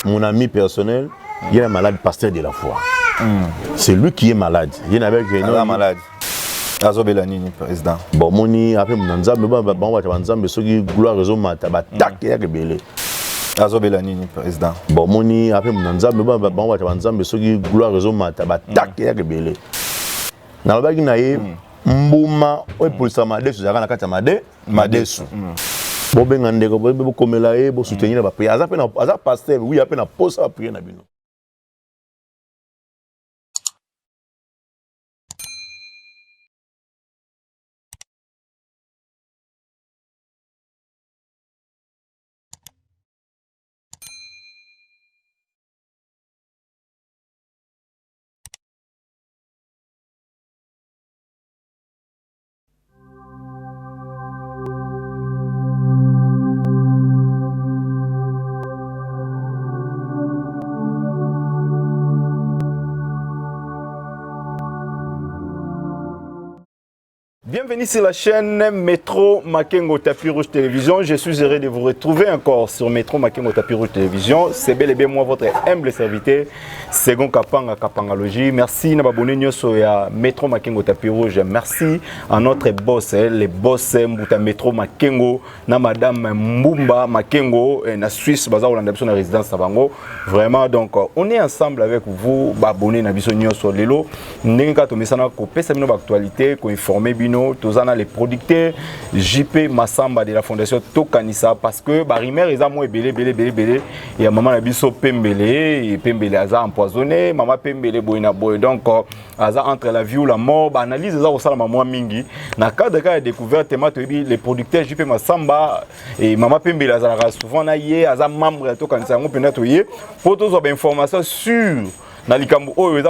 Mon ami personnel, il est malade, pasteur de la foi. C'est lui qui est malade. Il est avec Aza malade. Azobela nini, président? Bon, moni ape na Nzambe, bango bato ba Nzambe, soki gloire ezomata, batake yaka ebele. Azobela nini, président? Bon, moni ape na Nzambe, bango bato ba Nzambe, soki gloire ezomata, batake yaka ebele. Nalobaki na ye, mbuma oyo epolisaka madesu ezalaka na kati ya madesu. Bobenga ndeko, bokomela ye, bosoutenir na baprière. Aza mpe aza pasteur, oui, ape na posa baprière na bino. Bienvenue sur la chaîne Métro Makengo Tapis Rouge Télévision. Je suis heureux de vous retrouver encore sur Métro Makengo Tapis Rouge Télévision. C'est bel et bien moi, votre humble serviteur, Second Kapanga Kapangalogie. Merci na abonné nyonso ya Métro Makengo Tapis Rouge. Merci à notre boss, le boss Mbuta Métro Makengo, na Madame Mbumba Makengo, na Suisse, baza kolanda biso na résidence na bango. Vraiment, donc, on est ensemble avec vous, abonné na biso nyonso lelo. Ndenge kaka tomesana kopesa bino baactualité, koinforme bino, toza na les producteurs JP Massamba de la fondation Tokanisa, parce que barumeur eza mwa ebele ebele ebele ebele ya mama na biso Pembele. Pembele aza empoisonné, mama Pembele boye na boye, donc aza entre la vie ou la mort. Baanalyse eza kosalama mwa mingi na cadre kaka ya découverte. Ma toyebi les producteurs JP Massamba et mama Pembele azalaka souvent na ye, aza membre ya Tokanisa. Yango mpenza toye mpo tozwa bainformation sur na likambo oyo eza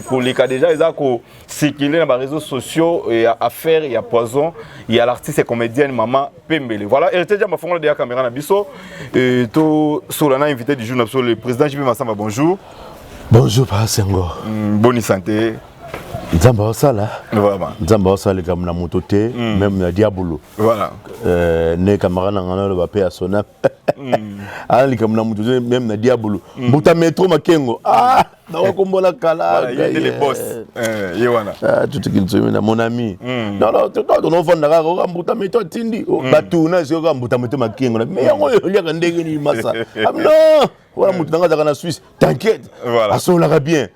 koleka déjà, eza kocirculer na baréseaux sociaux, ya affaire ya poison ya l'artiste et comédienne mama Pembele. Voilà, héritier Diamba, fongola deya caméra na biso, tosola na invité du jour na biso, le président JP Massamba. Bonjour. Bonjour, Pasengo. Bonne santé? Nzambe aosala. Vraiment. Nzambe aosala likambo na moto te, même na diabolo. Ne camarade na nga naloba mpe ya sona ala likambo na moto te, même na diabolo. Mbuta Metro Makengo, ah, nakokombola kala. Voilà, ye nde le boss. Ye wana. Tutuki na mon ami. Non, non, tonovanda kaka oka mbuta Metro atindi batuna esika oka mbuta Metro Makengo, mais yango oyo oliaka ndenge nini, masa? Ah, non, wana moto nanga azalaka na Suisse, t'inquiète. Asololaka bien,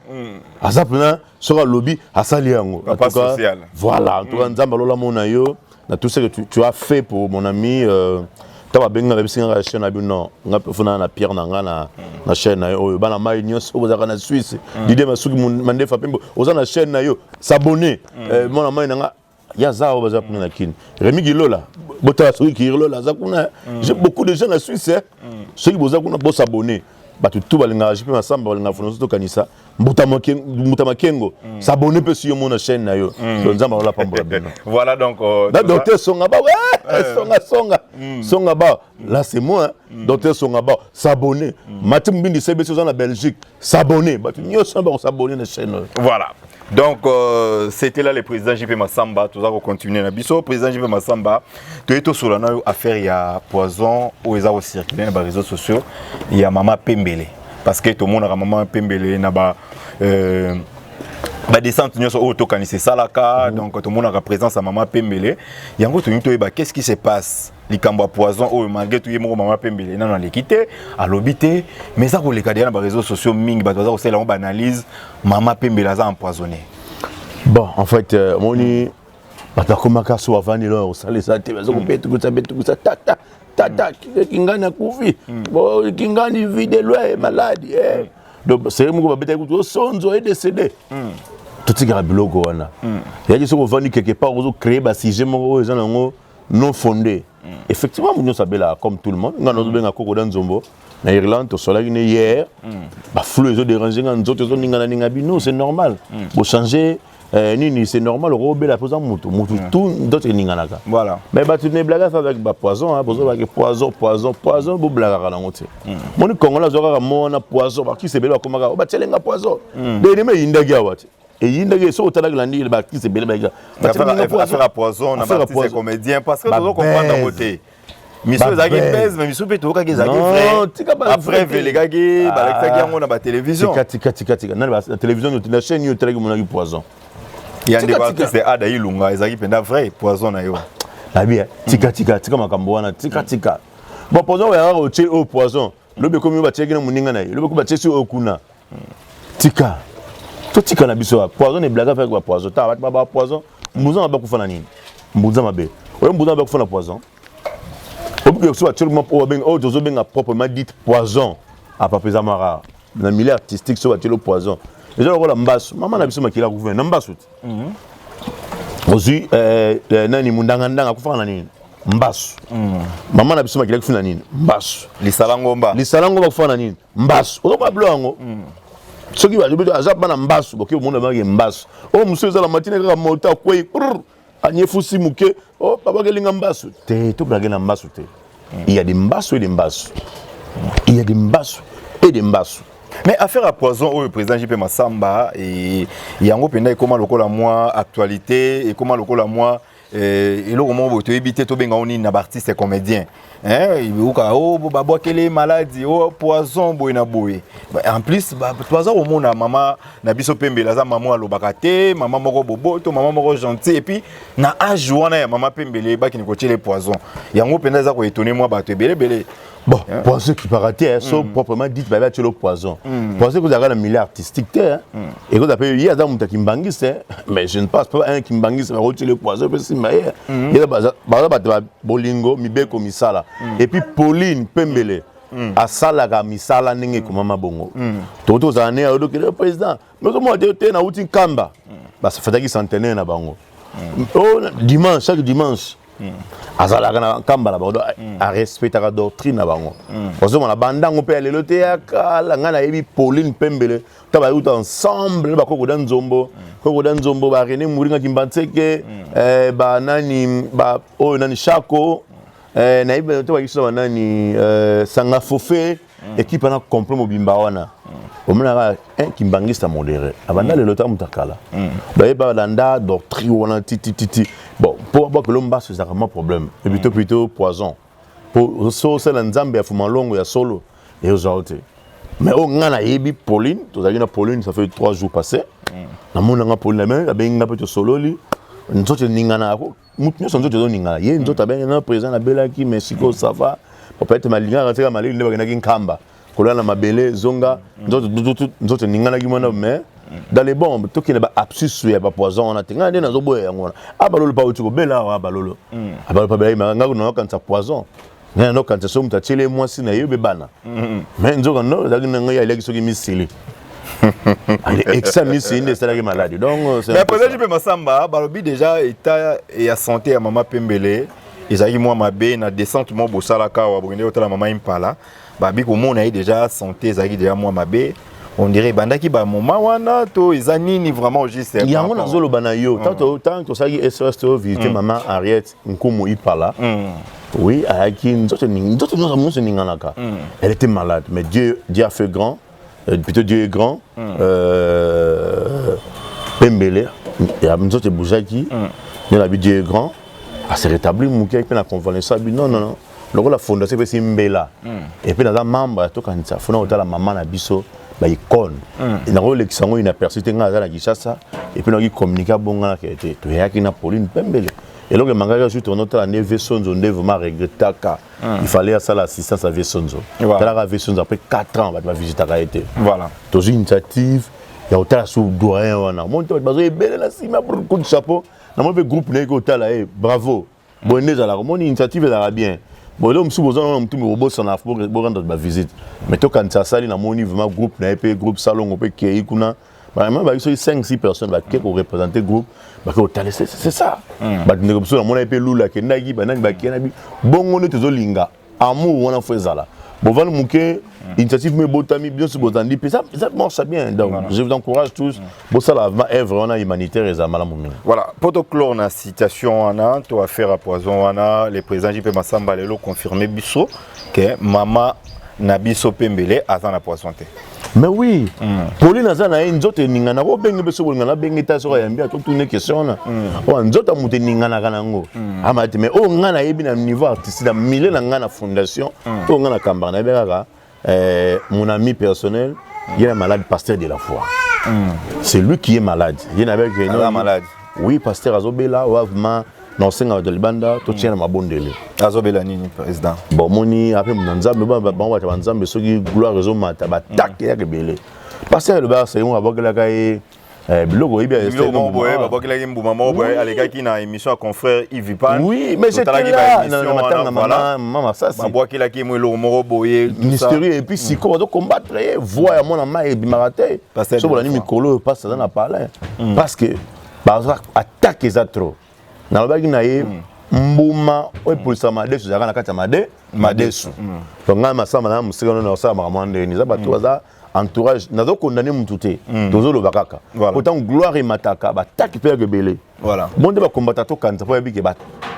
aza mpena soki alobi asali yango. En tout cas, social. Voilà, en tout cas, Nzambe alola mona yo na tout ce que tu as fait pour mon ami. Ntango babengi nga, babisi nga chaîne na bino, non, nga mpe funa na pierre na nga na chaîne na yo oyo. Bana mai nyonso oyo bozalaka na Suisse, Didie Masuki Mandefa Pembo, oza na chaîne na yo, s'abonner. Mwana mai na nga ya za oyo baza kuna na Kini, Rémi Gilola, botala soki Kilola aza kuna. J'ai beaucoup de gens na Suisse, hein. Soki boza kuna, bos'abonner. Bato tu balingaka JP Masamba, balingaka Fondation Tokanisa, Mbuta Makengo, s'abonner mpe si yo mona chaîne na yo. Donc Nzambe alola pambola bino. Voilà, donc na docteur Songa Ba, ouais, Songa Songa Songa Ba, là c'est moi, hein. Docteur Songa Ba, s'abonner. Mati Mbindi CBC, oza na Belgique, s'abonner. Bato nyonso bako s'abonner na chaîne oyo. Voilà. Donc, c'était là le président JP Massamba. Tout ça, continuer na biso. Président JP Massamba, tu es tout sur la affaire, il y a poison, où ils ont circulé dans les réseaux sociaux, il y a Mama Pembele. Parce que tout le monde a Mama Pembele, na ba, ba descente nyonso oyo tokanisa esalaka, donc tomonaka présence ya mama Pembele. Yango tolingi toyeba qu'est-ce qui se passe, likambo ya poison oyo. Malgré tout, ye moko mama Pembele nano aleki te, alobi te, mais eza koleka deya na baréseaux sociaux mingi, bato baza kosala yango baanalyse, mama Pembele aza empoisonné. Bon, en fait, omoni bato akomaka so bavandi lo kosalisa te, baza kobetukusa betukusa tata tata Kingani akufi. Bon, Kingani vit de loin, malade, eh. Donc seri moko babetaki kutu osonzo est décédé. Totikaka biloko wana yaki. Soki ovandi quelque part, ozocréer basujet moko oyo eza nango non fondé. Effectivement, moto nyonso abelaka comme tout le monde. Nga nazobenga koko da nzombo na Irlande, tosolaki ne hier, baflu ezodérange nga, nzoto ezoningana-ninga bino, c'est normal. Bochange nini, c'est normal, okobela mpo oza motu, motu tout nzoto eninganaka. Mais bato ne blague avec bapoison, bozobaki poison, poison, poison, boblakaka nango te. Moni Congolais azwa kaka mo wana poison, bakisi ebele bakomaka o batialenga poison. Denema eyindaki awa te, eyindaki. Soki otalaki landi bakisi ebele affaire ya poison na baartiste comédien, parce que tozo comprendre yango te. Miso ezalaki buzz, mais miso mpe toyokaki ezalaki vrai. Bapreuve elekaki, balakisaki yango na batélévision. Tika, tika, tika, tika. Nani na télévision, na chaîne oyo otalaki, monaki poison? Ya ndeko artiste Ada Ilunga, ezalaki mpenza vrai poison na yo. Nabi, tika, tika, tika makambo wana, tika, tika. Bon, poison oyo yaka otie oyo poison, lobi ekomi oyo batiaki na moninga na ye, lobi ekomi batie si oyo kuna. Tika, totika na biso poison eblaka faki bapoison. Ta bato ba poison, mbuza mabe akufa na nini? Mbuza mabe oyo, mbuza mabe akufa na poison. Obiki so batie oyo tozobenga proprement dit poison, apa eza mwa rare na milieu artistique. So batie lo poison, eza lokola mbasu. Mama na biso makila akufa na mbasu te. Ozwi nani, mundangandanga akufaka na nini? Mbasu. Mama na biso makila akufi na nini? Mbasu. Lisala ngomba. Lisala ngomba akufa na nini? Mbasu. Ozokola bilo yango, soki aza bana mbasu, boke omona bange mbasu oyo mosusu ezala matine kaka moto akwei, anyefusi moke, babakelinga mbasu te. Toblage na mbasu te. Il y a des mbasu et des mbasu, il y a des mbasu et des mbasu. Mais affaire ya poison oyo, président JP Masamba, e yango mpenza ekóma lokola mwa actualité, ekóma lokola mwa eloko moko boye toyebi te tobenga ngo nini na baartiste comédien. Oka o babwakeli maladie o poison boye na boye. En plus toza komona mama na biso Pembele aza mama alobaka te, mama moko boboto, mama moko gentil. Et puis na age wana ya mama Pembele, bakende kotiele poison, yango mpenza eza koétonner mwa bato ebele ebele. Bon, poison ekipaka te. So proprement dit bayebi atielo poison, poison ekozalaka na milieu artistique te. Ekozala mpe ye aza moto ya kimbangiste, mais je ne pense pas un kimbangiste bakotiele poison mpe nsima ye. Ye baza bato ya bolingo, mibeko, misala. Et puis Pauline Pembele asalaka misala ndenge ekomama bongo. Tokoki tozala ne ayodokele président, mais ozomona te te nauti Nkamba, bafataki centenaire na bango dimanche, chaque dimanche azalaka na Nkamba na bango, arespectaka doctrine na bango. Ozomona bandango mpe ya lelo te, ya kala. Ngai nayebi Pauline Pembele ta bayuta ensemble, bakokoda nzombo, kokoda nzombo, ba René Muringa Kimbanseke, banani oyo nani, Chako, nayebi te bakiso banani, Sanga Fofe, équipe wana complet mobimba wana. Omonaka un kimbangiste modéré abanda lelo ta moto akala bayeba balanda doctrine wana titititi. Bon, mpo babwakelo mbaso ezalaka mwa problème, et plutôt plutôt poison, po so osala Nzambe ya fumalongo ya solo ezwa te. Mais oyo ngai nayebi Pauline, tozalaki na Pauline, ça fait 3 jours passé, namonanga Pauline me abengi nga mpe tosololi. Nzoto eningana, mutu nyonso nzoto ezoningana. Ye nzoto abengi na président, nabelaki, mais sikoyo ça va. Peut-être malingaka tika malili nde bakendaki Nkamba kolala na mabele zonga, nzoto eninganaki mwana. Mais dans les bons, tokende ba absus ya bapoison wana te. Ngai nde nazoboya yango wana. Abalolo mpa uti kobela awa, abalolo, abalolo mpa belaki ngai nayokanisa poison, ngai nayokanisa so moto atieli ye mwasi na ye obe bana. Mais nzoka no ezalaki na ngai, aliaki soki misili exa misili nde esalaki maladie. Donc mais président JP Masamba, balobi déjà état ya santé ya mama Pembele ezalaki mwa mabe. Na descente moko bosalaka awa, bokende kotala mama Impala, babi komona ye déjà santé ezalaki déjà mwa mabe. On dirait ebandaki bamoment wana to eza nini vraiment juste? Yango nazoloba na yo, tant tosalaki SOS, tovisite mama Henriette Nkumu Ipala. Oui, ayaki nzoto, nzoto nyonso eninganaka. Elle était malade, mais Dieu, Dieu a fait grand, plutôt Dieu est grand. Pembele ya nzoto ebougeaki nde nabi Dieu est grand, ase rétablir moke mpe na convalescence. Abi non, non, non, lokola fondation epesi mbela et puis naza membre ya tokanisa fona kotala mama na biso baicône, nakolekisa yango inaperçu te. Ngai aza na Kinshasa et puis nakoki communiquer abonganaka te. Toyaki na Pauline Pembele, eloko emangaki su tokende otala nde ve Sonzo. Nde vraiment regrettaka, il fallait asala assistance à ve Sonzo. Talaka ve Sonzo, après 4 ans bato bavisitaka ye te. Tozwi initiative ya kotala su doyen wana, omoni te bato bazo ebele na nsima. Coup de chapeau, namoni mpe groupe nayeki kotala ye, bravo. Boye nde ezalaka, omoni initiative ezalaka bien. Bon, eloko mosusu boza wana motu bobosana borendre bavisite, mais tokanisa asali. Namoni vraiment groupe na ye mpe groupe Salongo mpe kei kuna, vraiment baki soki 5 6 personnes bake koreprésente groupe, bake kotala. C'est ça, bato ndeko mosusu namona ye mpe Lula akendaki, banani bakendaki bongo. Nde tozolinga amour wana fo ezala bovandi moke, initiative mo ebotami nyonso bozandi mpe ça marche bien. Donc je vous encourage tous, bosala avant œuvre wana humanitaire, eza malamu mingi. Voilà, po toclore na situation wana to affaire ya poison wana, le président JP Masamba lelo confirmé biso ke mama na biso Pembele aza na poison te. Mais oui, Pauline aza na ye, nzoto eninganaka. Obenge mpe soki olingana, abenge ta soki ayambi, atotune question wana. Oyo nzoto ya moto eninganaka nango ama te. Mais oyo ngai nayebi na niveau artistique, na milieu na ngai, na fondation oyo ngai nakambaka, nayebi kaka mon ami personnel, ye na malade, pasteur de la foi. C'est lui qui est malade. Ye na Aza malade. Oui, pasteur azobela wa vraiment. Na osenga bato ya libanda totia na mabondeli. Azobela nini, président? Bon, omoni ape na Nzambe, bango bato ya banzambe, soki gloire ezomata, batake yaka ebele. Pasteur elobaka seki moko abwakelaka ye biloko oyebi. Biloko moko boye, babwakelaki mbuma moko boye. Alekaki na émission ya confrère Yves Pan. Oui, mais j'étais là na matanga mama Masasi. Babwakelaki mo eloko moko boye. Mystérieux. Et puis sikoyo bazocombattre ye, voix ya mwana mai ebimaka te. So bolandi mikolo oyo, pasteur aza na palin parce que baza attaque, eza trop. Nalobaki na ye, mbuma oyo epolisaka madesu ezalaka na kati ya madesu. Donc ngai masamba na mosika nono osala makambo wana ndenge eza. Bato baza entourage, nazokondane mutu te, tozoloba kaka. Pourtant gloire emataka, bataki mpe yaka ebele. Bon, nde bakombata tokanisa mpo yebi ke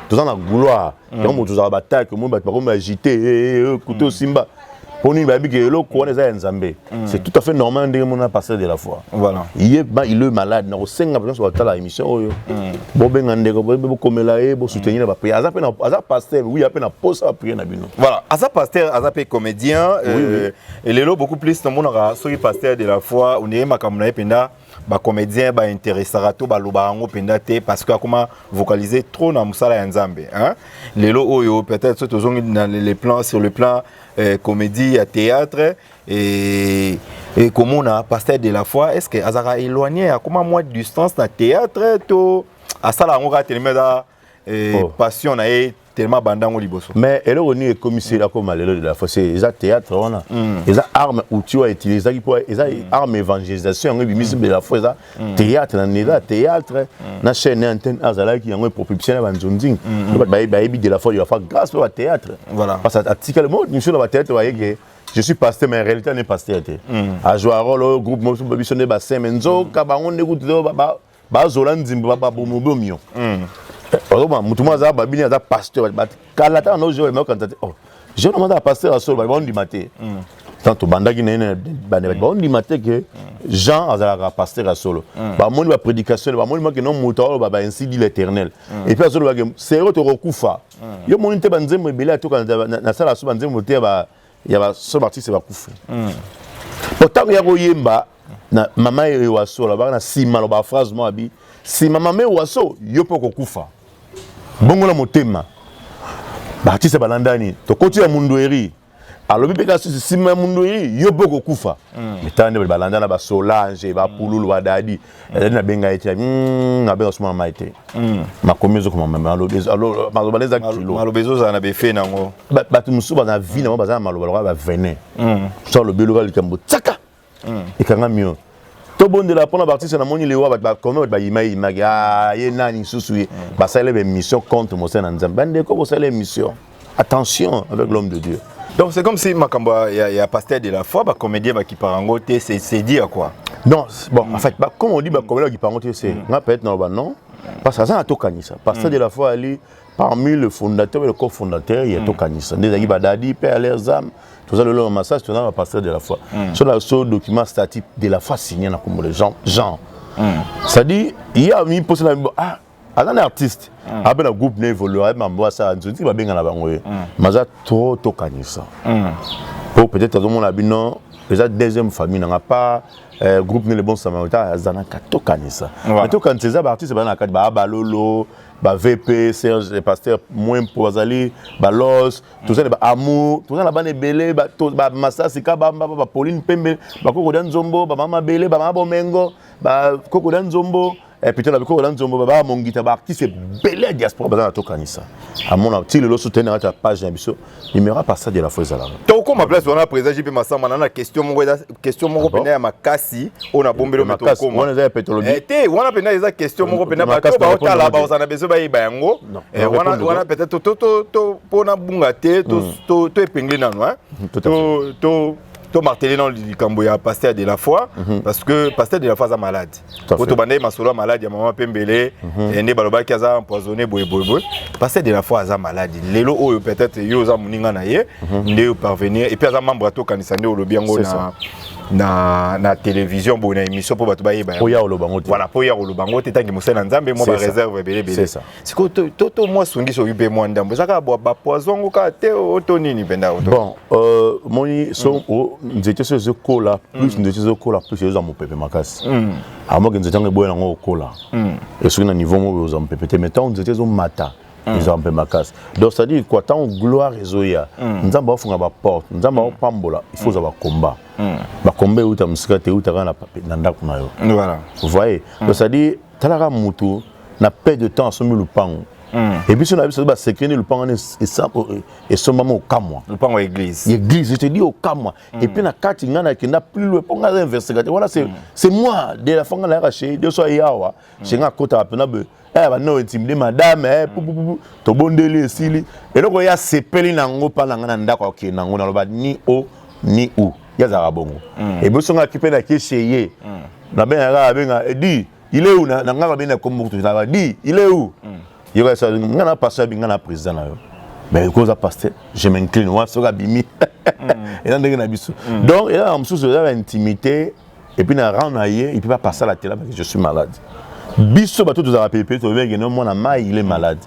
toza na gloire yango. Moto ozala bataki, omoni bato bakomi agité kutu osimba mpo nini? Bayebi ke eloko wana eza ya Nzambe. C'est tout à fait normal ndenge mona pasteur de la foi. Ye ba il est malade. Na kosenga nyonso batala émission oyo, bobenga ndeko, bokomela ye, bosoutenir na baprière. Aza mpe aza pasteur, oui, ape na posa baprière na bino. Voilà, aza pasteur, aza mpe comédien. Elelo beaucoup plus tomonaka soki pasteur de la foi, ondire makambo na ye mpenza bacomédien bainteressaka to balobaka yango mpenza te, parce que akoma vocaliser trop na mosala ya Nzambe, hein? Lelo oyo peut-être so tozongi na les plans, sur le plan comédie ya théâtre et komona pasteur de la foi, est ce que azalaka éloigné, akoma mwa distance na théâtre, to asala yango kaka telema eza passion na ye, tellement bandango liboso? Mais eloko nini ekomisi akoma lelo de la foi? C'est eza théâtre wana, eza arme, outil oyo utilisaki mpo eza arme évangélisation. Yango ebimisi de la foi, eza théâtre na nela théâtre na chaîne ya antenne azalaki yango epropulsion na banzonzing. Bato bayebi de la foi, de la foi grâce mpe bathéâtre. Parce que atikali mo mission na bathéâtre, bayeke je suis pasteur, mais en réalité ane pasteur te, ajoua rôle oyo groupe mosusu biso nde basin, mais nzoka bango nde kutu bazola nzimbo, babomobomi yo. Ozomona motu moko aza babini, aza pasteur kala ta na ojo mayokanisa te. Oh, jeune homme aza pasteur asolo, bato baondima te. Tant tobandaki na ye, bande bato baondima te ke Jean azalaka pasteur ya solo. Bamoni baprédication, bamoni make no moto aoloba ba ainsi dit l'Éternel, et puis azolobake sero tokokufa. Yo moni te, banzembo ebele atoka nasala so banzembo te ya baso baartiste bakufi. Po ntango ya koyemba na mama Ewaso, alobaka na nsima, aloba phrase moko abi nsima mama Ewaso, yo mpo okokufa bongo na motema. Baartiste balandani, tokoti ya Mundueri, alobi mpe kaka susu nsima ya Mundueri, yo mpo okokufa. Mais tala nde balanda na basolange, bapululu, badadi ezali. Nabenga ye te, nabenga suma na mai te. Makomi ezokoma, maloba eza kilo. Maloba ezozala na befe nango. Bato mosusu baza na vie na bango, baza na maloba lokola bavenin. So alobi eloka likambo tsaka ekangami yo. Tobondela mpona baartiste. Namoni lewa bato bakome, bato bayimayimaki ye nani lisusu ye basaleli baémission contre mosala na Nzambe. Bandeko, bosala émission, attention avec l'homme de Dieu. Donc c'est comme si makambo ya pasteur de la foi, bacomédien bakipaka yango te, c'est dire quoi? Non, bon, en fait, comme on dit, bacomédien bakipaka yango te, c'est nga peut-être na ba non, parce que aza na tokanisa pasteur de la foi ali parmi le fondateur et le cofondateur ya Tokanisa. Nde ezalaki badadi mpe à leurs âmes. Toza lelo na massage, toza na pasteur de la foi. So na so document statut de la foi signé na kombo de Jean. Jean, c'est-à-dire ye ami mposa na ah aza na artiste ape na groupe na évolue, aye mambo asala nzonzi babenga na bango ye, mais aza trop Tokanisa po peut-être azomona bino eza deuxième famille nanga pas groupe ne le Bon Samaritain aza na ka Tokanisa. Mais Tokanisa eza baartiste baza na kati, baa balolo, ba VP Serge, pasteur Mwempo, bazali balos, toza na baamour, toza na bana ebele, bamasasi kabamba, baPauline Pembe, bakokoda nzombo, bamama mabele, bamama bomengo, bakokoda nzombo, plutôt na bakokoda nzombo, baba mongita, baartiste ebele ya diaspora baza na Tokanisa. Amona ti lelo so tene na kati ya page na biso, numéro pasteur de la foi ezalaka. Tokóma place wana, président JP Masamba, na question moko, eza question moko pena ya makasi oyo nabombeli. Makasi wana eza ya pétologie. Te, wana pena eza question moko pena bato baotala baozala na besoin bayeba yango. Wana peut-être mpona bunga te, to épingle nano, to marteler nano likambo ya pasteur de la foi, parce que pasteur de la foi aza malade. Po tobandaki masolo ya malade ya mama Pembele, nde balobaki aza empoisonné boye boye boye. Pasteur de la foi aza malade lelo oyo, peut-être yo oza moninga na ye nde parvenir, et puis aza membre ya Tokanisa, nde olobi yango na Na télévision boye, na émission, mpo bato bayeba. Po ya koloba ngo te. Voilà, mpo ya koloba ngo te, tangi mosali na Nzambe, mwa baréserve ebele ebele. Sikoyo to mwa sungisi oyo mpe mwa ndambo eza kaka bapoison ngo kaka te o to nini mpenza? Bon, moni so nzete so ezokola plus, nzete ezokola plus, ezozwa mopepe makasi. Amoke nzete yango eboya yango kokola, esoki na niveau moko ozwa mopepe te. Mais ntango nzete ezomata, ezwa mpe makasi. Donc c'est à dire quoi? Ntango gloire ezoya, Nzambe aofunga baporte, Nzambe aopambola, il faut ozwa bakomba. Bakomba euta mosika te, eutaka na ndako na yo. Vous voyez? Donc c'est à dire, talaka mutu na peu de temps asombi lupango. Et biso na biso basecret nde lupango wana esombama, okamwa. Lupango ya église. Église, je te dis, okamwa. Et puis na kati, ngai nakenda plus loin mpo ngai aza investigateur wana. C'est moi de la fois ngai nayaka chez de so aye awa chez ngai, akotaka mpena boye, bano intimide madame, pupupupu, tobondeli, esili. Eloko ye asepeli nango mpa na ngai na ndako, akende nango, naloba ni o ni u, ye azalaka bongo. Ebiso ngai aki mpe nake chez ye, nabengaka, abenga di il est où? Na ngai babenga kombo kutu, naba di il est où? Yoka sa ngai na pasteur, abi ngai na président na yo, mais koza pasteur, je m'incline. Wana soki abimi, eza ndenge na biso. Donc eza na mosusu, eza na intimité. Et puis na rang na ye, il peut pas passer à la télé parce que je suis malade. Biso bato tozalaka pepe, tobenge no mwana mai, il est malade.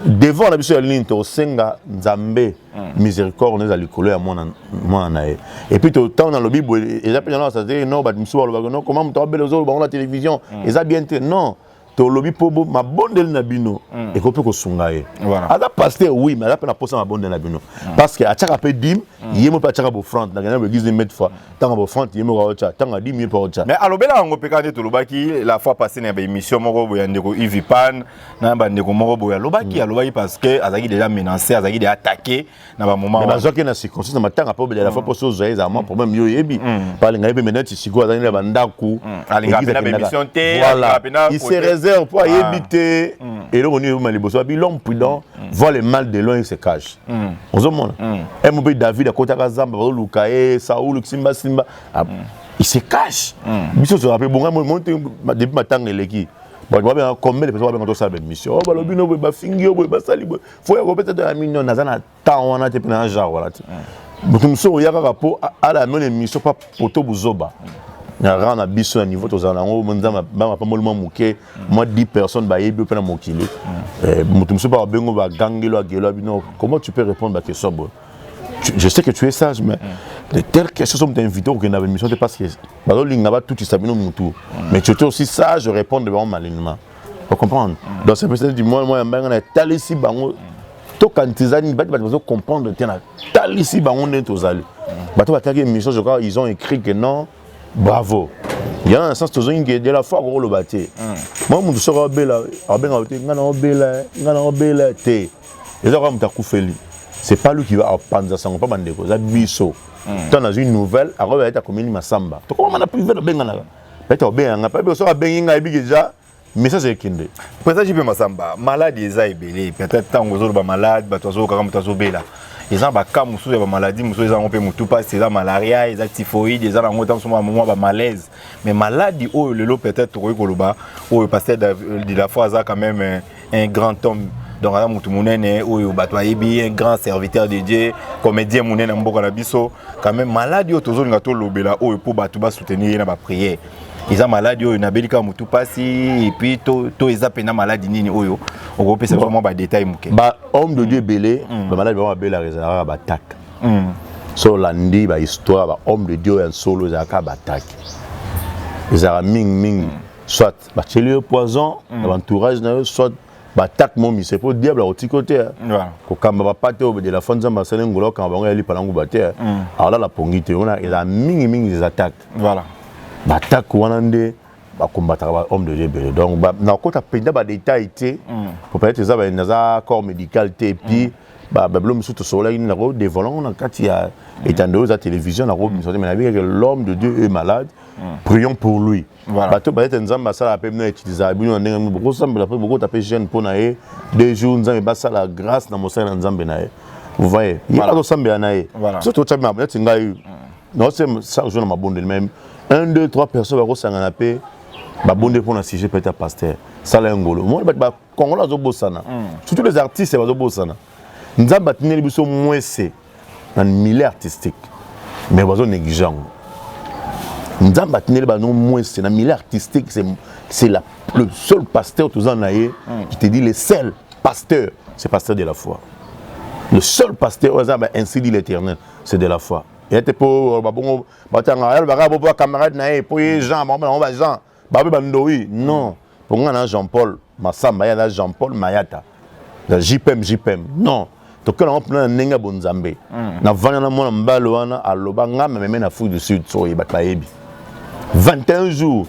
Devant na biso ya nini? Tosenga Nzambe miséricorde eza likolo ya mwana mwana na ye. Et puis ntango nalobi boye, eza mpe nano asate non, bato mosusu balobaka non, comment moto abele ozoloba ngo na télévision, eza bien te. Non, tolobi mpo mabondeli na bino ekoki mpe kosunga ye. Aza pasteur, oui, mais aza mpe na posa mabondeli na bino, parce que atiaka mpe dîme ye mo, mpe atiaka baoffrande. Nakenda baéglise maintes fois, ntango baoffrande ye moko aotya, ntango adîme ye mpe aotya. Mais alobela yango mpe kaka nde tolobaki la fois passée na baémission moko boye ya ndeko Ivi Pan na bandeko moko boye. Alobaki parce que azalaki déjà menacé, azalaki déjà attaqué na bamoment. Mais bazwaki na circonstance na matanga mpo la fois mpo so ozwa ye ezala mwa problème. Yo oyebi palinga ye mpe neti sikoyo azalaki na bandako. Alingaka mpe na baémission te. Voilà, il se réserve mpo ayebi te eloko nini eboma liboso. Abi l'homme prudent voit le mal de loin, il se cache. Ozomona emo mpe David akotaka zamba, bazoluka ye, Saul simbasimba, il se cache. Biso tozala mpe bonga depuis matanga eleki, bato babengaka, combien de personnes babenga tosala baémission? O balobi no boye, bafingi yo boye, basali boye, fo ya kopesa to ya mino. Naza na temps wana te, mpe na genre wana te. Moto mosusu oya kaka mpo ala mona émission mpa poto buzoba. Na rang na biso, na niveau tozala nango, Nzambe bamapamboli mwa moke, mwa 10 personnes bayebi yo mpe na mokili. Moto mosusu mpe babengo, bagangelo, agelo bino. Comment tu peux répondre baquestion boye? Je sais que tu es sage, mais de telles questions sont invité okende na baémission te, parce que bazolinga batutisa bino mutu. Mais tu étais aussi sage, répondre bango malignement, faut comprendre. Donc c'est peut-être du moins moi yamba na talisi bango tokanisa nini. Bato bazo comprendre te. Na talisi bango ndenge tozali. Bato bataki émission, je crois ils ont écrit que non, bravo. Yana na sens tozongi de la foi kokoloba te. Mwa motu soki abela, abengaka te ngai na obela, ngai na obela te. Eza kaka moto akufeli, c'est pas lui qui va apanza sango mpa bandeko, eza biso. Ntango nazwi nouvelle, akoyeba ete akomeli Masamba, tokomama na privé, nabenganaka peut-être obenganga mpe. Soki abengi ngai, ayebi déjà message ekende. Président JP Masamba, maladie eza ebele. Peut-être ntango ozoloba malade, bato azokaka moto azobela, eza baka mosusu ya bamaladi mosusu, eza yango mpe motu mpasi, eza malaria, eza typhoïde, eza nango ntango mosusu mwa bamalaise. Mais maladie oyo lelo peut-être tokoki koloba oyo, pasteur de la foi aza quand même un grand homme, donc aza motu monene oyo bato bayebi, un grand serviteur de Dieu, comédien monene na mboka na biso. Quand même maladie oyo tozolinga tolobela oyo mpo bato basoutenir ye na baprière, eza maladie oyo nabeli kaka motu mpasi et puis to eza mpena maladie nini oyo okopesa biso mwa badétail moke? Bahomme de Dieu ebele, bamaladi bango babelaka ezalaka kaka baattaque. So olandi bahistoire, bahomme de Dieu ya nsolo, ezalaka kaka baattaque, ezalaka mingimingi soit batieli yo poison na baentourage na yo, soit baattaque mo mise mpo diable akotika te kokamba bapate oyo de la foi. Nzambe asali ngolo okamba bango ya lipa na nguba te, alala pongi te. Wana ezala mingimingi des attaques. Baattaque wana nde bakombataka bahomme de Dieu ebele. Donc nakota mpenza badétail te, po peut-être eza naza corps médical te. Et puis babilo mosusu tosololaki nini, nako dévoiler na kati ya etando oyo eza télévision, nakobimisa te. Mais nayebi que l'homme de Dieu est malade, prions pour lui. Bato bayete Nzambe asalaka mpe bino, utilisaka bino na ndenge bokosambela mpe bokota mpe jeûne mpo na ye 2 jours, Nzambe basala grâce na mosali na Nzambe na ye. Vous voyez, ye azosambela na ye. So totya neti ngai naotie chaque jour na mabondeli, même un, deux, trois personnes bakosangana mpe babondeli mpo na sujet peut-être pasteur sala ye ngolo. Moni bato bakongolo azobosana, surtout les artistes bazobosana. Nzambe atindeli biso mwese na milieu artistique, mais bazo néglige yango. Nzambe atindeli bano mwese na milieu artistique. C'est le seul pasteur toza na ye qui te dit, le seul pasteur, c'est pasteur de la foi. Le seul pasteur oyo aza ba ainsi dit l'Éternel, c'est de la foi. Ye te mpo babongo batanga alobaka bo camarade na ye mpo ye Jean, bango bango ba Jean babe bandoi. Non, mpo nga na Jean Paul Masamba, ye aza Jean Paul Mayata na JPM JPM. Non, tokenda yango mpena na ndenge ya bonzambe. Navanda na mwana mobali wana, aloba nga mememe na Afrique du Sud. Soki bato bayebi, 21 jours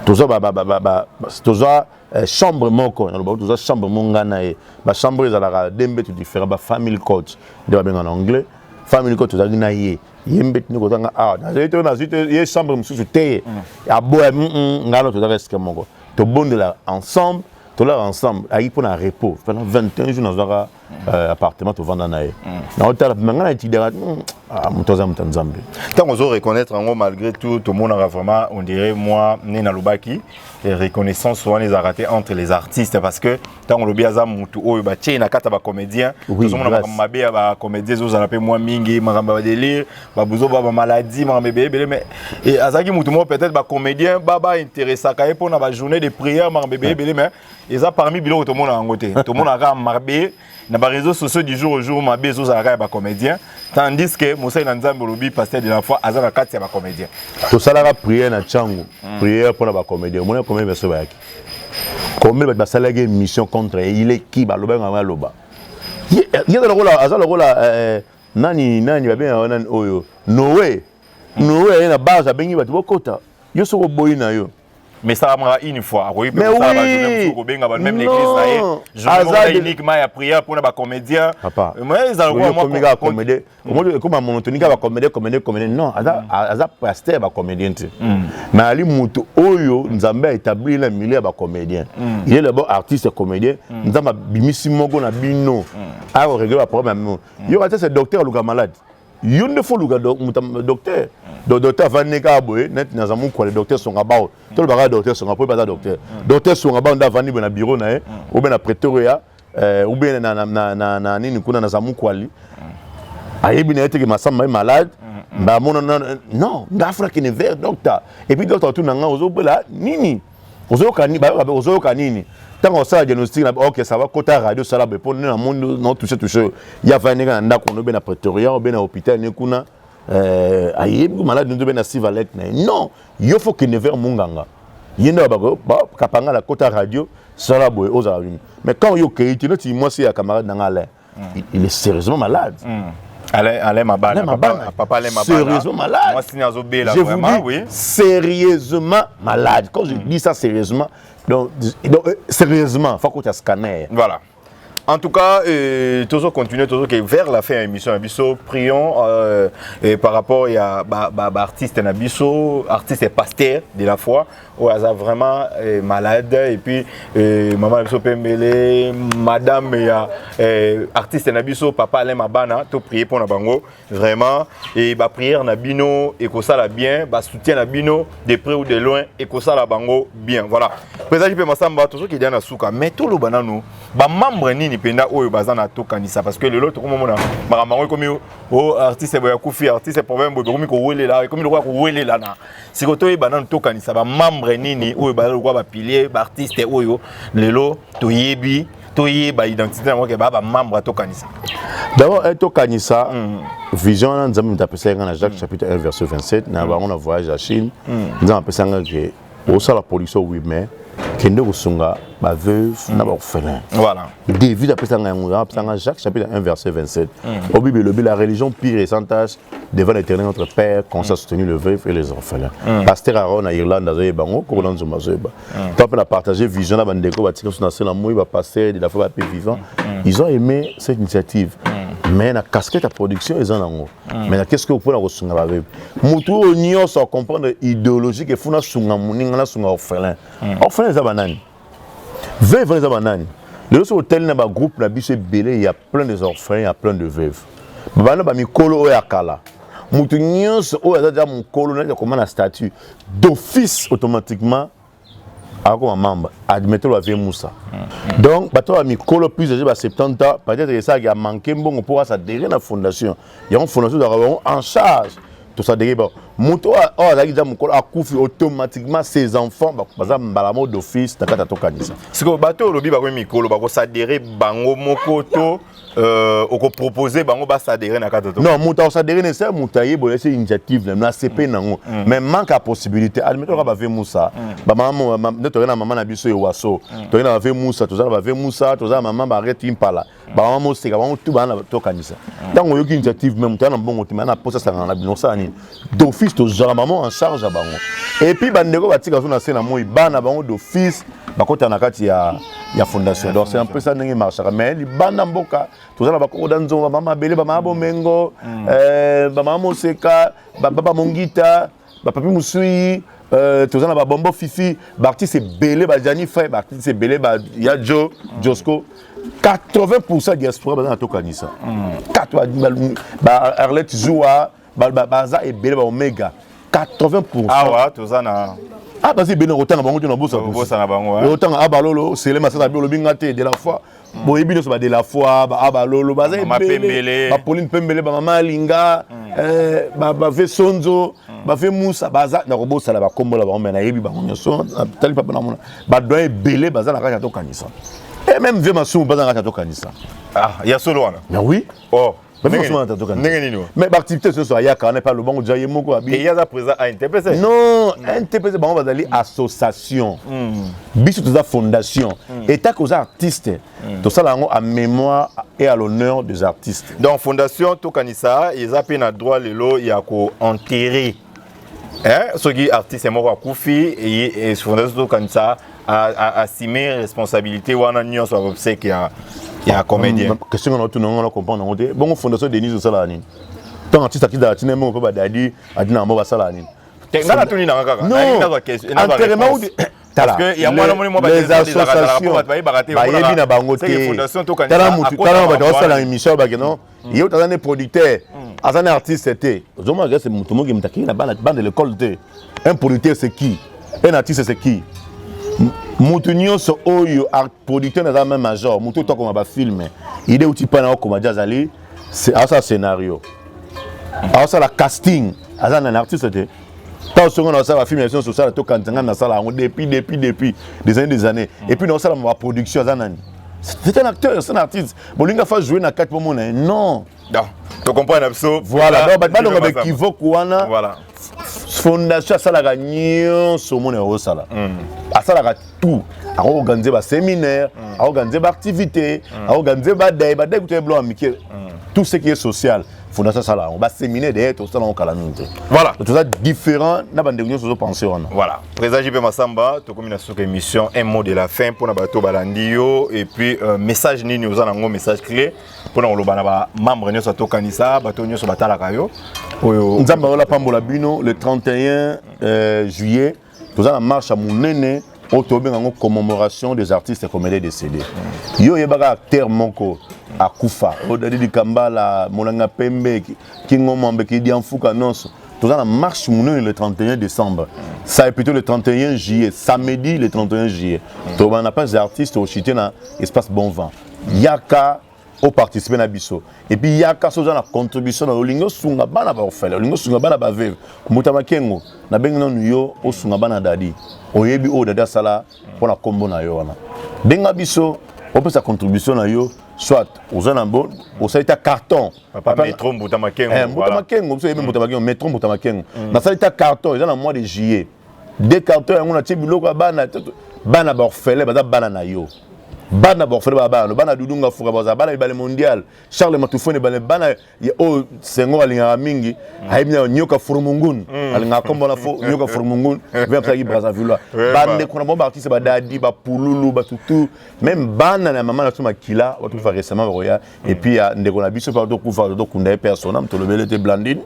tozwa chambre moko. Naloba tozwa chambre moko, ngai na ye. Bachambre ezalaka de mbeto différent, bafamily cot nde babenga na anglais family cot. Tozalaki na ye, ye mbeto nde kozanga awa nazali te, nazwi te ye chambre mosusu te, aboya. Ngai no tozalaka esika moko, tobondela ensemble, tolala ensemble. Ayaki mpo na repos pendant 21 jours. Nazwaka appartement, tovanda na ye, naotala me ngai na étudiaka. Moto aza moto ya Nzambe. Ntango ozo reconnaître yango, malgré tout tomonaka vraiment, on dirait moi nde nalobaki, reconnaissance wana ezalaka te entre les artistes, parce que ntango olobi aza motu oyo batie na kati ya bacomédien, tozomona makambo mabe ya bacomédien ezozala mpe mwa mingi, makambo ya badélire, babuzoba, bamaladie, makambo ebele ebele. Mais azalaki motu moko, peut-être bacomédien bainteressaka ye mpona bajournée de prière, makambo ebele ebele. Mais eza parmi biloko tomona yango te. Tomonaka kaka mabe na baréseaux sociaux du jour au jour, mabe ezozalaka ya bacomédien, tandis que mosali na Nzambe, olobi pasteur de la foi, aza na kati ya bacomédien. Tosalaka prière na ntango, prière mpona bacomédien. Omoni comédien biso bayaki, combien bato basalaki émission contre ye? Il est qui? Balobaki yango, aloba ye aza lokola nani nani babengaka nani oyo, Noé. Noé aye na base, abengi bato bokota. Yo soki oboyi na yo. Mais esalamaka une fois, akoki mpe kosala bajournée mosusu, kobenga ba même l'église na ye, journée moko uniquement ya prière mpona bacomédien. Papa, ezala comédien, omoni ekoma monotonie kaka bacomédien, comédien, comédien. Non, aza pasteur ya bacomédien te, mais ali moto oyo Nzambe aétablir na milieu ya bacomédien. Il est d'abord artiste comédien. Nzambe abimisi moko na bino akorégler baproblème ya bino. Yo ata c'est docteur aluka malade, yo nde fo luka docteur. Donc docteur avandi kaka boye neti naza mokwale, docteur Songa Bao. Tolobaka docteur Songa po baza docteur. Docteur Songa Bao nde avandi boye na bureau na ye, ou bien na Pretoria, ou bien na nini kuna naza mokwali, ayebi na ye teke Masamba ye malade. Bamona non, nga afuna kende vers docteur. Et puis docteur atuna nga: ozobela nini? Ozoyoka ozoyoka nini? Ntango osala diagnostic na, ok, ça va, kota radio, sala boye mpo nde namoni no touche touche. Ye avandi ndenge na ndako no, be na Pretoria, obe na hôpital ne kuna, ayebi malade nde obe na sivalek na ye. Non, yo fo kende vers monganga. Ye nde kapanga na kota radio, sala boye, ozala nini. Mais quand yo okei te, neti mwasi ya camarade na nga Alain, il est sérieusement malade. Alain, Alain Mabana. Alain Mabana. Papa Alain Mabana. Sérieusement malade. Moi, c'est Azobela, Je vraiment, vous dis, oui. Sérieusement malade. Quand je dis ça sérieusement, donc sérieusement, il faut que tu aies scanner. Voilà. En tout cas, toujours continuer, toujours que vers la fin de l'émission, na biso, prions et par rapport à ba, ba, ba artiste na biso, artiste et pasteur de la foi, où aza vraiment malade, et puis maman na biso Pembele, madame ya artiste na biso, papa Alain Mabana, to prier pour na bango vraiment et ba prière na bino et que ça la bien, ba soutien na bino de près ou de loin et que ça la bango bien. Voilà. Président JP Massamba, toujours qui dit na suka, mais tout le banano, ba membre nini mpenza oyo baza na Tokanisa? Parce que lelo tokomomona makambo yango ekomi o artiste boye akufi, artiste problème boye, bokomi kowelela, ekomi lokola kowelela na siko. Toyeba nanu, Tokanisa, bamembre nini oyo baza lokola bapilier, baartiste oyo lelo toyebi, toyeba identité yango ke baa bamembre ya Tokanisa? D'abord, Tokanisa, vision wana Nzambe moto apesaki nga na Jacques chapitre 1 verset 27. Na bango na voyage ya Chine, Nzambe apesaki nga ke osala production, oui, mais kende kosunga baveuve na baorphelin. David apesanga yango, apesanga Jacques chapitre 1 verset 27 au Bible elobi: la religion pure et sans tache devant l'Éternel notre Père consiste à soutenir le veuve et les orphelins. Pasteur Aaron na Irlande azoyeba yango, kokona Nzomba azoyeba. To mpe na partager vision na bandeko batika biso na se na moi, bapasteur de la foi bape vivant. Ils ont aimé cette initiative, mais na casquette ya production eza nango, mais na qu'est-ce que mpona kosunga baveuve, motu oyo nyonso acomprendre idéologique efuna nasunga moninga, nasunga orphelin. Orphelin eza banani? Veuve eza banani? Lelo soki otali na bagroupe na biso ebele, ya plein des orphelins, ya plein de veuves. Babanda bamikolo oyo ya kala, motu nyonso oyo aza deja mokolo nati akoma na statut d'office, automatiquement akoma membre. Admettons bavieux Moussa. Donc bato ya mikolo plus âgé, ba 70 ans peut-être, esalaki amanke mbongo mpo asadhérer na fondation yango. Fondation ezalaka bango en charge, tosadhérer bango. Moto oyo azalaki deja mokolo akufi, automatiquement ses enfants baza mbala moko d'office na kati ya Tokanisa. Sikoyo bato oyo olobi bakomi mikolo, bakosadere bango moko to okopropose bango basadere na kati ya Non, moto akosadere ne se moto ayebola ese initiative na na sepe nango, mais manque ya possibilité. Admettons kaka bave Musa, bamama nde toyei na mama na biso Ewaso, toyei na bave Musa, toza na bave Musa, toza na mama Barete Impala, bamama Moseka, bango tu bana Tokanisa. Ntango oyoki initiative, me moto aza na mbongo te, me na posa asangana na bino, osala nini? D'office tozwaka bango en charge ya bango. Et puis bandeko batika so na se na moi, bana bango d'office bakota na kati ya fondation. Donc c'est un peu ça ndenge marchaka. Mais libanda mboka toza na bakokoda nzongo, bamama mabele, bamama Bomengo, bamama Moseka, bababa Mongita, bapapi Mosui, toza na babombo Fifi, baartiste ebele, bajani fai, baartiste ebele ya jo Josco. 80 diaspora baza na Tokanisa. Ba Arlette Zuwa baza ebele, ba Omega, 80. Awa toza na Ah, baza ebele, kotanga bango te na bosa. Bosana bango. Otanga Abalolo Selema, sasa bi olobi nga te de la foi, boyebi nyonso ba de la foi, ba Abalolo baza ebele, baPauline Pembele, bamama Alinga, bave Sonzo, bave Musa, baza na kobosala bakombola bango, me nayebi bango nyonso. Tali papa namona badoyen ebele baza na kati ya Tokanisa, et même vie Masumu baza na kati ya Tokanisa. Ah, ya solo wana? Mais oui. Oh. Ndenge nini? Mais baactivité nyonso ayaka wana epa lobango dia ye moko. Abi ye aza président ANTPC. Non, NTPC bango bazali association, biso toza fondation. Etake oza artiste, tosala yango à mémoire et à l'honneur des artistes. Donc fondation Tokanisa eza mpe na droit lelo ya koenterrer soki artiste moko akufi, fondation Tokanisa assumer responsabilité wana nyonso ya obsèque ya comédien? Question nga natuna ngo na comprendre yango te. Bongo fondation Denise osalaka nini? Ntango artiste akitaka ntina mongo mpe badadi adina yango, basalaka nini? Nga natuni nanga kaka. Non, enterrement ou tala, les associations bayebi na bango te. Tala mutu, tala bato basala émission, bake non, ye oyo aza ne producteur, aza ne artiste te. Ozomona kese motu moki, moto akei na bande de l'école te. Un producteur, c'est qui? Un artiste, c'est qui? Motu nyonso oyo producteur naza même major, motu oyo tokoma bafilm, ide uti mpa na okoma di azali aosala scénario, aosala casting, aza nani? Artiste te. Ntango songo na osala bafilm ya biso nyonso, osala Tokanisa, ngai nasala yango depuis des années, des années, et puis naosala baproduction, aza nani? C'est un acteur, c'est un artiste. Bolinga fa jouer na kati mpo mona ye? Non. Donc tocomprendre na biso. Voilà, donc bato balonga baéquivoque wana. Voilà. Fondation asalaka nyonso omona osala, asalaka tout: akoorganize baséminaire, akoorganize baactivité, akoorganize badai badai kuta biloko ya mike, tout ce qui est social, fondation asala yango. Baséminaire d'ailleurs tosala yango kala mingi te. Voilà. Toza différent na bandeko nyonso ozopense wana. Voilà, président JP Massamba, tokomi na suka émission. Un mot de la fin mpona bato balandi yo, et puis message nini oza nango, message clé mpona koloba na bamembre nyonso atokanisa, bato nyonso batalaka yo oyo? Nzambe aola pambola bino. Le 31 juillet toza na marche ya monene oyo tobenga yango commémoration des artistes et comédiens décédés. Yo oyebaka acteur moko akufa, oyo Dadidi Kambala, Molanga Pembe, Kingo Mwambe, Kidiamfuka nyonso, toza na marche monene le 31 décembre, ça est plutôt le 31 juillet, samedi le 31 juillet. Tobana na place des artistes, oshite na espace Bon Vent. Yaka oparticipe na biso, et puis yaka so oza na contribution na olingi osunga bana baorphelin, olingi osunga bana baveuve. Moto ya Makengo, nabengi nanu yo osunga bana Dadi. Oyebi oyo Dadi asala mpona nkombo na yo wana, benga biso opesa contribution na yo, soit oza na bo osali ta carton. Papa Metro Mbuta Makengo. Mbuta Makengo, biso oyebi Mbuta Makengo, Metro Mbuta Makengo. Nasali ta carton, eza na mois de juillet, deux carton yango natie biloko ya bana, bana baorphelin baza bana na yo, bana baorphelin baza bana, bana Dudunga Fuka baza bana Ebale Mondial, Charles Matufone Ebale, bana oyo Sengo alingaka mingi, ayebi na Nyoka Furumungunu, alingaka kombo na fo Nyoka Furumungunu ve asalaki Brazzaville. Bandeko na bango baartiste, badadi, bapululu, batutu, même bana na mama na biso Makila batukufa récemment bakoya. Et puis ya ndeko na biso mpe tokufa, tokunda ye persona tolobeli te, Blandine,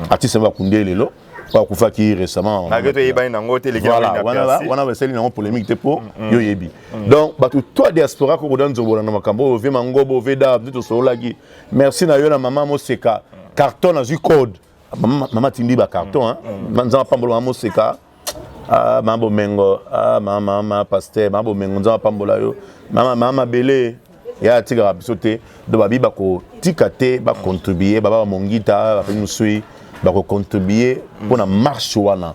artiste bakunda ye lelo, oyo akufaki récemment. Malgré toyebani nango te. Voilà, wana basali nango polémique te mpo yo oyebi. Donc bato to ya diaspora kokoda nzobola na makambo oyo ove Mangobo oveda nde tosololaki. Merci na yo na mama Moseka. Carton nazwi code, mama atindi bacarton. Nzambe apambola mama Moseka. Ah, mama Bomengo, ah, mama, mama pasteur, mama Bomengo, Nzambe apambola yo. Mama, mama Mabele ya atikaka biso te. Donc babi bakotika te, bacontribue baba bamongita bape mosui. Bakocontribue mpona marche wana.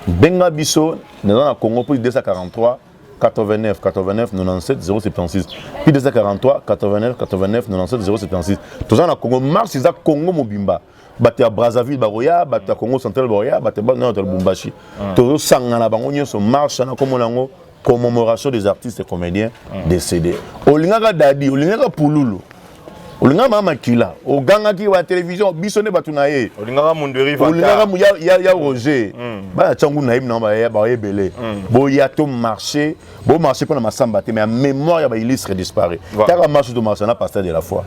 Benga biso, naza na Congo, plus 243 89 89 97 076, plus 243 89 89 97 076. Toza na Congo, marche eza Congo mobimba. Bato ya Brazzaville bakoya, bato ya Congo Central bakoya, bato ya Lubumbashi. Tozosangana bango nyonso. Marche wana, komona yango commémoration des artistes et comédiens décédés. Olingaka Dadi, olingaka Pululu, olingaka Mama Makila, ogangaki ba télévision, biso nde bato na ye. Olingaka Mundweri. Olingaka ya Roger, bana ntango nayebi nango bayebele. Boya to marché, bomarché mpona masamba te, mais ya mémoire ya baillustre disparu. Taka marche, tomarche na pasteur de la foi.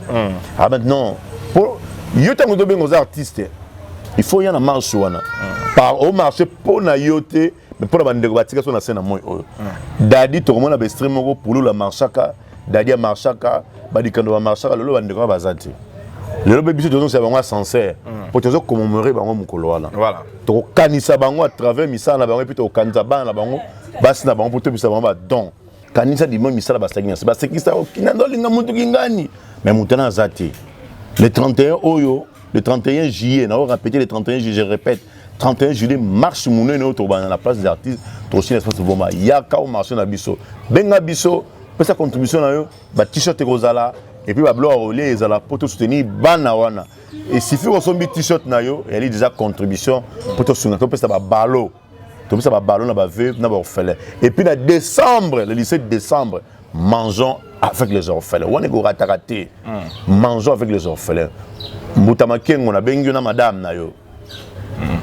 Ah, maintenant po yo, ntango tobenga, oza artiste, il faut ya na marche wana par omarché mpo na yo te, mais mpona bandeko batika so na se na moi oyo. Dadi, tokomona baextrait moko, Pululu amarchaka, Dadi amarchaka, badikando bamarchaka. Lelo bandeko wana baza te. Lelo mpe biso tozongisa bango ascenseur mpo tozocommemore bango mokolo wana. Tokokanisa bango à travers misala na bango, et puis tokokanisa bana na bango, basi na bango, mpo tobisa bango badon. Kanisa dimo misala basalaki na se, basekisa okina ndo olinga mutu kingani, mais moto wana aza te. Le 31 oyo, le 31 juillet, nao répété, le 31 juillet, je répète, 31 juillet, marche monene oyo tokobanda na place des artistes, tokosila espace Boma. Yaka omarche na biso, benga biso, pesa contribution na yo. Ba-t-shirt ekozala, et puis babiloko ya kolia ezala mpo tosoutenir bana wana. Esifi kosombi t-shirt na yo, eyali déjà contribution mpo tosunga, topesa babalo, topesa babalo na baveuve, na baorphelin. Et puis na décembre, le 17 décembre, mangeons avec les orphelins. Wana ekorataka te, mangeons avec les orphelins. Mbuta Makengo, nabengi yo na madame na yo,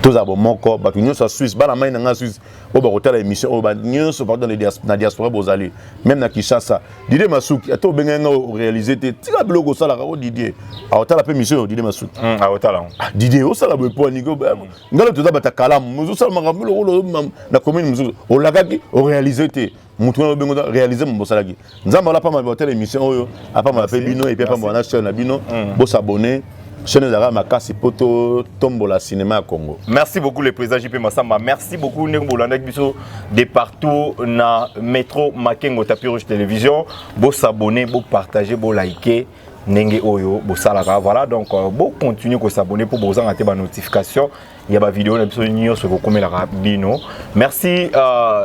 tozala bomoko. Bato nyonso ya Suisse, bana mai na ngai ya Suisse oyo bakotala émission oyo, nyonso partout na diaspora bozali, même na Kinshasa. Didier Masuki, ata obengai ngai, oréalise te, tika biloko osalaka. O Didier aotala mpe émission oyo, Didier Masuki. Aotala. Didier, osala boye po aniki ngai. Toza bata kalamu, ozosala makambo lokolo na commune mosusu, olakaki, oréalise te. Motu wana obengo, réalise mo bosalaki. Nzambe ala pamba botala émission oyo, apambola mpe bino, et puis apambola na chaîne na bino. Bosabone, chaîne ezalaka makasi mpo totombola cinéma ya Congo. Merci beaucoup, le président JP Massamba. Merci beaucoup, ndenge bolandaki biso de partout na Métro Makengo Tapis Rouge Télévision. Bosabonner, bopartager, boliker ndenge oyo bosalaka. Voilà, donc bocontinue kosabonner mpo bozanga te banotification ya bavideo na biso nyonso ekokomelaka bino. Merci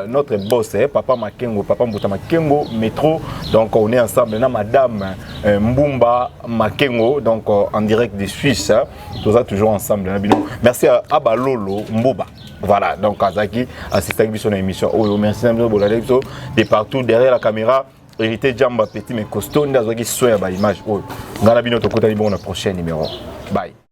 notre boss, eh, papa Makengo, papa Mbuta Makengo Métro. Donc on est ensemble na madame Mbumba Makengo, donc en direct de Suisse, hein. Toza toujours ensemble na bino. Merci à Abalolo Mbuba, voilà, donc azaki assistant biso na émission oyo. Merci na bino bolanda biso de partout. Derrière la caméra, Hérité Jamba, petit mais costaud, nde azwaki soin ya baimage oyo. Ngai na bino tokutani bongo na prochain numéro. Bye.